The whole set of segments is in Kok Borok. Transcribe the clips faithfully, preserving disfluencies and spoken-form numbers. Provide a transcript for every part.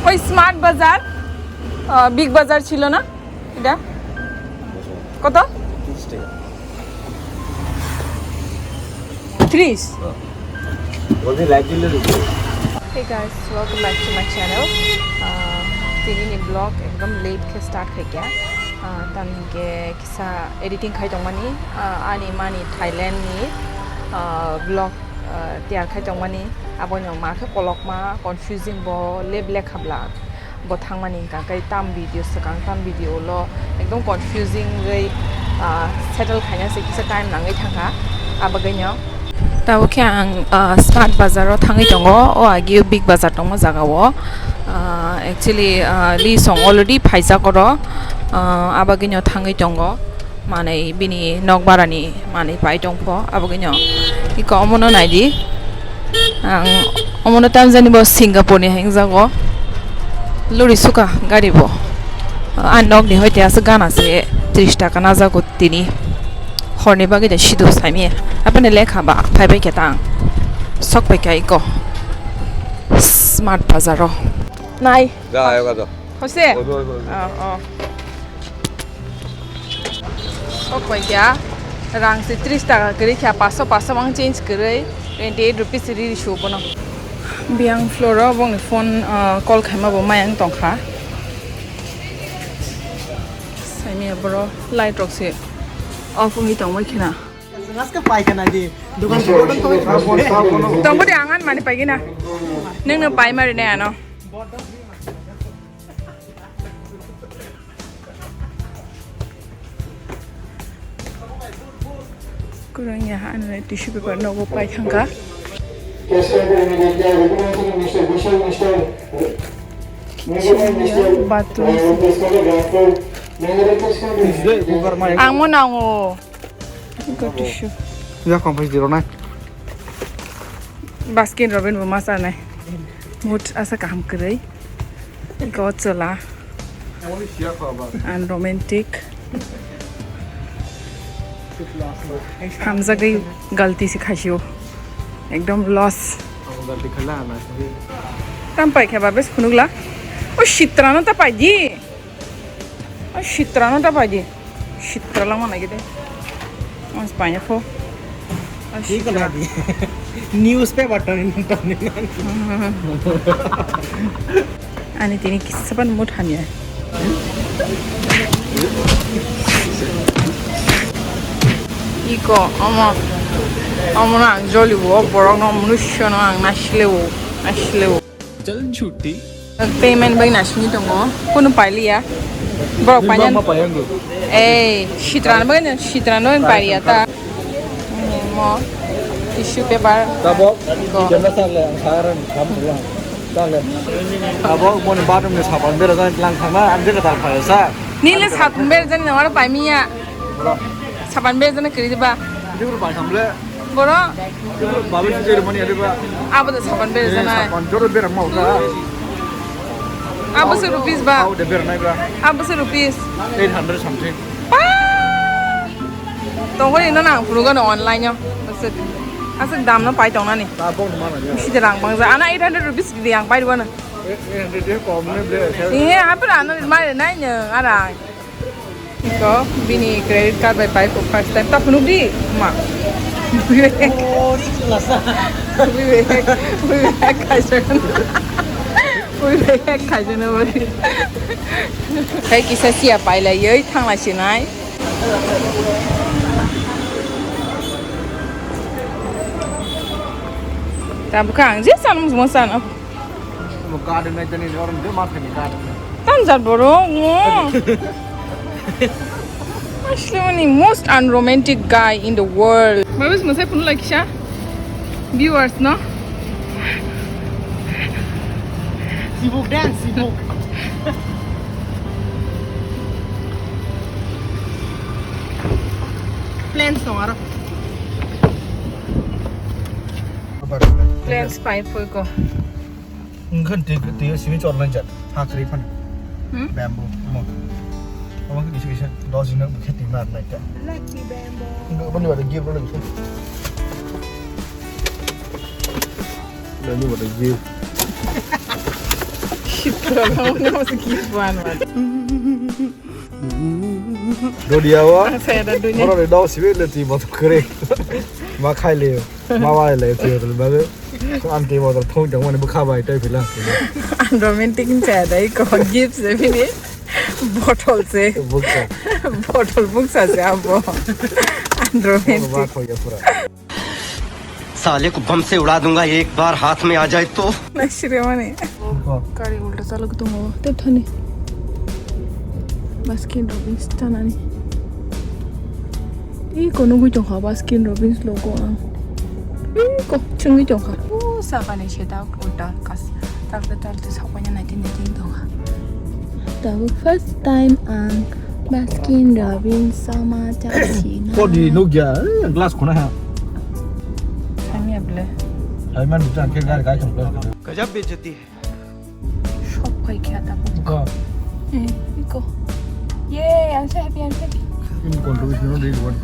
ওই স্মার্ট বাজার, আহ, বিগ বাজার ছিল না এটা? কত? ত্রিশ। Hey guys, welcome back to my channel. Uh, tini ni vlog ekdom late khe start khai kha. Uh, tamni hwnkhe kisa editing khai tongmani, uh, ani mani Thailand ni, uh, vlog, uh, tiyar khai tongmani. Abono ma khe kolokma confusing bo lep lek habla. Bo thangmani hwnkha khe tam video swkang, tam video lo ekdom confusing wi, ah, settle khaina se kisa time nangwi thangkha, abagwino. Tabuk khe ang, ah, Smart Bazar o thangwi tongo, o agi o Big Bazar tongma jaga o. Ah, actually, ah, Lee song already phaijak oro, ah, abagwino thangwi tongo. Manwi bini nok barani manwi pai tongpho, abogwino iko omono naidi. Ang omono tamjani bo Singapore ni hengjago. Lori suka gari bo. Ani nok ni hoite aswk gana se tris taka najago tini. Horni bagwi de sidu saimia. Apani lekha ba phai bai khe tang. Sok pai kha iko. Smart Bazar o. Nai. Ja, ayo ga ja. Jose. Oi, oi, oi, oi. Oh, oh. Sok pai kha, rang se tris taka kwrwi kha, paso paso mang change kwrwi, twenty eight rupees riri su bono. Biyang floor o bongni phone, ah, call khaima bo mayang tongkha. Saimia boro light rok se off wngwi tongbai khena. Aske pai khana di, dokan Tongbo de angan mani pai gina. Nengno pai mari ne ano. Kurang ya, anu tissue paper nogo pai thangka. Bathroom. Ang mo nango. Iko tissue. Ya, kompres di ronai. Baskin Robin bo ma chanai. Mood asa kaham kwrwi. Iko chwla. Ang romantic. Hamjagwi galti se khaisio. Ekdom loss. Tam pai khe ba bes phunukla. O sitra no ta pai di. O sitra no ta pai di. Sitra lang mana gede. Mas banyak kho. O Di sitra. Kena di. Newspaper to ni to ni. Ani tini kisapan mood hamya. Iko, omo, omo na ang joli wo, borok no, manusia no ang nasile wo, nasile wo. Chal chutti. Payment bai nasini tongo. Kunu pailiya. Borok Ni painani. Mama payango. Eh, sitra bai, sitra no pailiya ta. Mo tissue paper. Tabok, Go. Jenda sale, saran, kam pulang. Sale. Tabok, mo ni bathroom ni sapan bera jan lang thangna, ang jenda tal phaya sa. Nile sapan bera jan nawar paimiya. Bro. Sapan bera jan kiri ba. Jibur bai samle. Boro. Babu si jere mani ada ba. Abo da sapan bera Eh, jana. Sapan joro bera mau ka. Abo se rupees ba. Au de bera nai ba. Abo se rupees. Eight hundred something. Pa. Tongkol ino nang phunugo no online o. Aswk, aswk dam no pai tongnani. Ta bong mana ya. Bisi de rang bangja. Ana eight hundred rupees di yang pai rwna. Eight hundred de kom ne ble. Ihe, apa ana mare nai ne ara. Iko bini credit card bai pai kho first time. Ta phunuk di, ma. Bui bai. Oh, ri chula sa. Bui bai. Bui bai kaisa. Bui bai kaisa na bari. Khai kisa sia pai lai yoi thang lai sinai. Ta bukha ang je san mo san. Mo garden nai tani, orang dia makan ni garden nai. Tanjat borok mo. Asli mani most unromantic guy in the world. Babes masai phunuk lai kisa. Viewers no. Sibuk dance, sibuk. Plans no aro. Plans pai pui ko. Engkhan twi, twi simi chor lan jat. Ha kri phan. Hmm? Bamboo. Mo. Omo kisa kisa dos jino kheti mar nai ta. Lucky bamboo. Enggak bani wada gear bani. Bani wada gear. Shit. Gift one one. Dodiao. Ang saya ada dunia. Oro ni dau sibe le ti motor kere. Ma khai le. Ma wa le ti motor ba. Ang ti motor thong jang mani bukha bai tai pila. Ang romantic ni saya dai ko gift se bini. Bottle se. Bukha. Bottle buksa se abo. Ang romantic. Ba thong ya pura. साले को बम से उड़ा दूंगा एक बार हाथ में आ जाए तो। Nai siri mani. Gari ulta chalok tongo. Tep thani. Baskin Robbins tanani. Iko nugui tongkha Baskin Robbins logo ang. Iko chungui tongkha. O sakani sedak ulta kas. Talte talte sakoina naitin naitin tongkha. Tabuk first time ang Baskin Robbins sama chachina. Kodi nugya, eh, glass khuna ha. Sami able. Hai man jang ke gari kai tong glass. गजब बेइज्जती है। Shop kai kya ta. Go. Eh, iko. Yay, I'm so happy, I'm so happy. In contribution no dei one.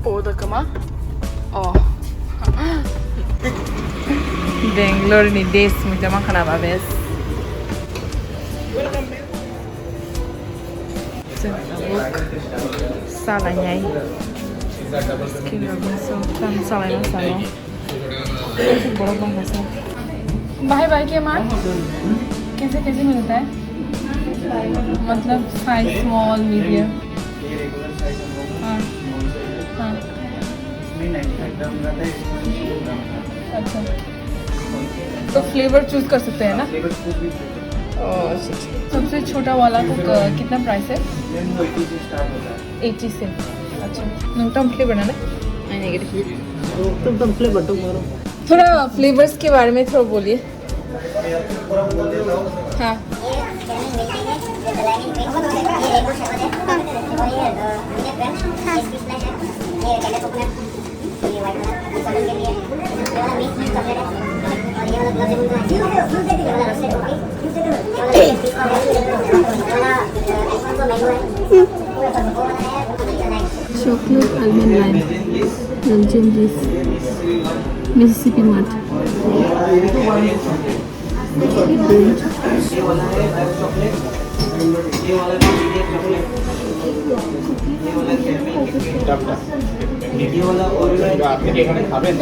Oh, the kama? Oh. Bangalore ni days muita ma khana ba bes. Chwng tabuk salainai. Skin rok ni so, tamo salaima salo. Borok bangkha sa. भाई, भाई, के माल? कैसे, कैसे मिलता है? मतलब, size small, medium? हाँ, हाँ। अच्छा, तो फ्लेवर चूज़ कर सकते हैं ना? ओ, अच्छा, अच्छा। सबसे छोटा वाला को क-, कितना प्राइस है? एटी से। अच्छा, नोंथाम फ्लेवर ना? तुम तुम फ्लेवर तो मारो। थोड़ा फ्लेवर्स के बारे में थोड़ा बोलिए। हाँ। Chocolate almond lime. Nalchin juice. Mississippi mud.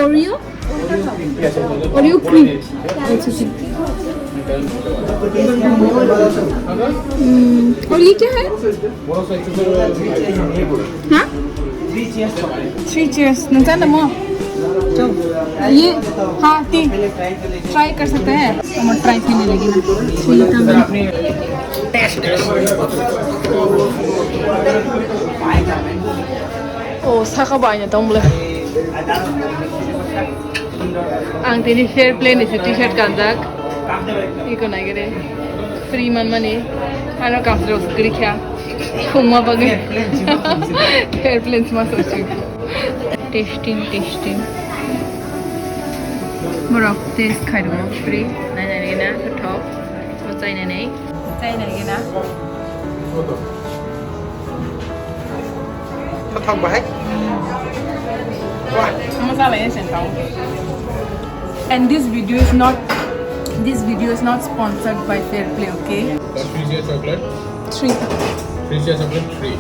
Oreo? Oreo cream. अच्छा, अच्छा। हम्म, और ये क्या है? हाँ? Three cheers. नंचा नमो। ये, हाँ, ती। ट्राई कर सकते हैं। हम ट्राई करने लगे ना। थ्री का मैं। Oh, saka bai na tong bole. Ang tini Fair Play ni si T-shirt kanjak. Iko nai gere. Free man mani. Ano kam sero skri kya. Khuma bagwi. Fair Play ma so si. Testing, testing. Borok test khai rwo free. Nai nai na thok. Mo chai nai nai. Chai nai gina. Tathok bahai. Wah. Masala ya sentau. And this video is not, this video is not sponsored by Fair Play, okay? Three tier chocolate. Three. Three tier chocolate three.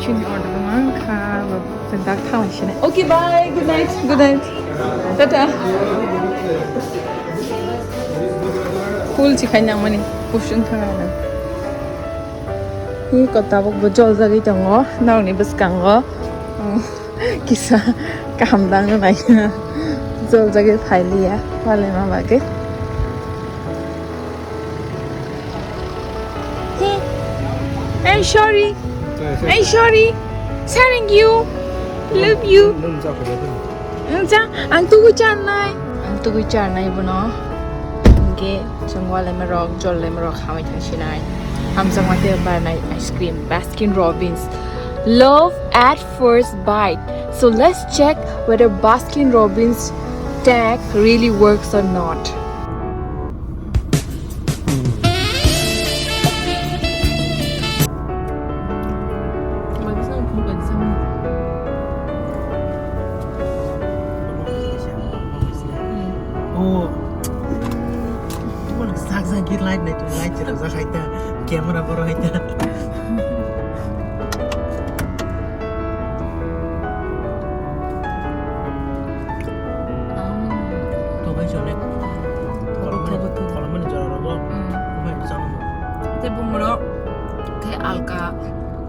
Chini order wngkha, bo chwng dak thanglai sinai. Okay, bye, good night, good night. Tata. Full chikhai nangmani, kuchung thangna. Hi ko tabuk bo joljagwi tongo, nokni bwskango. Kisa kaham dangna nai. Joljagwi phailiya, phalima bagwi. Hey, sorry. Hey, sorry. Sarang you. Love you. Ang tugui charnai. Ang tugui charnai bono. Hingke chwng walai ma rok, jol lai ma rok, hamai thang sinai. Hamjakma te barnai ice cream, Baskin Robbins. Love at first bite. So let's check whether Baskin Robbins tag really works or not. Naitu light rwjak hai ta, camera borok hai ta. To bai chole. Thogo, thogo, thogo. Tholomani jora rogo. Mm. Omo hai chang. Tei bumuro khe alka,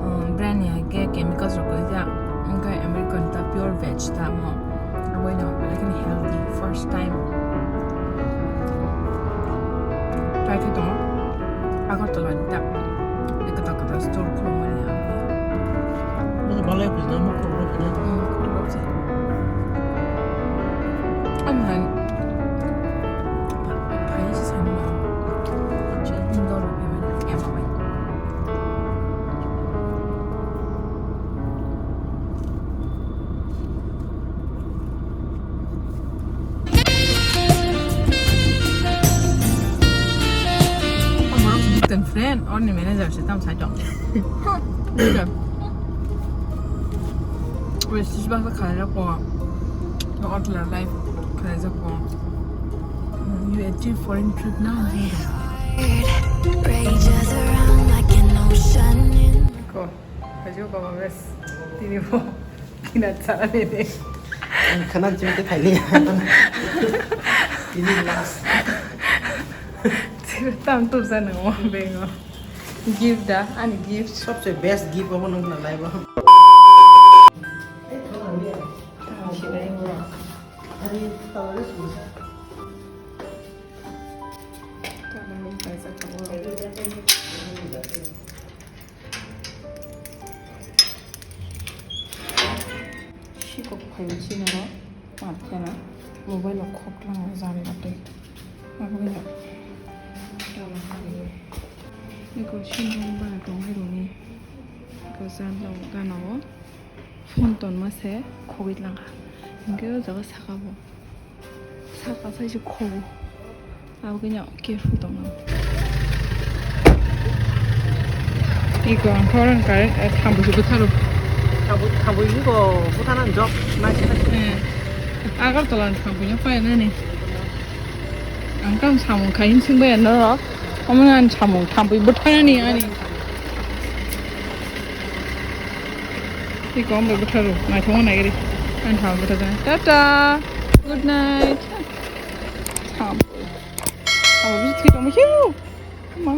um, brand ni hai khe chemicals rok kwrwi ya. Wngkhe American ta pure veg ta mo. Aboino belai kheno healthy, first time try khe tongo. Agartala ni ta. Ni kwtal kwtal store khulumani ang. Bo balai phi na mo khulumani. Hmm, khulumani. Ang nang. Phai si sama. Acha. Indoor ni mani. Ema bai. Friend, or ni manager se tam sai tong. Wes tis bak khalai ko. Otla life khalai ko. You achieve foreign trip na. Rages around like an ocean in Ko, hajo baba bes. Tini bo kina chara nini. Ang khana chimte thaili. Tini last. Tam tu sana mo bengo. Gift da, ani gift. Sobse best gift obo nang na life o. Ani tawari susa. Sikok phaio sinaro, matkhe na mobile o khok twlang jani batwi. Aboni eko sinjani bana tongwi rwni eko jandao ganao phone tonma se khogwi twlangkha. Hinkhe o jaga saka bo. Saka sai se khogo. Abo khe no careful tongno. Iko ang thorang current, eh, thambu se bwtharo. Thambu, thambu iko bwthana jok nai se nai se. Eh, Agartala ni thambu no pai nani. Ang kam samung khai hin sing bai no rok. Omo ani samung thambu bwthana ni ani. Iko ang bai bwtharo, naithok nai gari. Ang thang bwthar jani. Tata. Good night. Thang. Abo bisi thwi tongma hiu. Ma.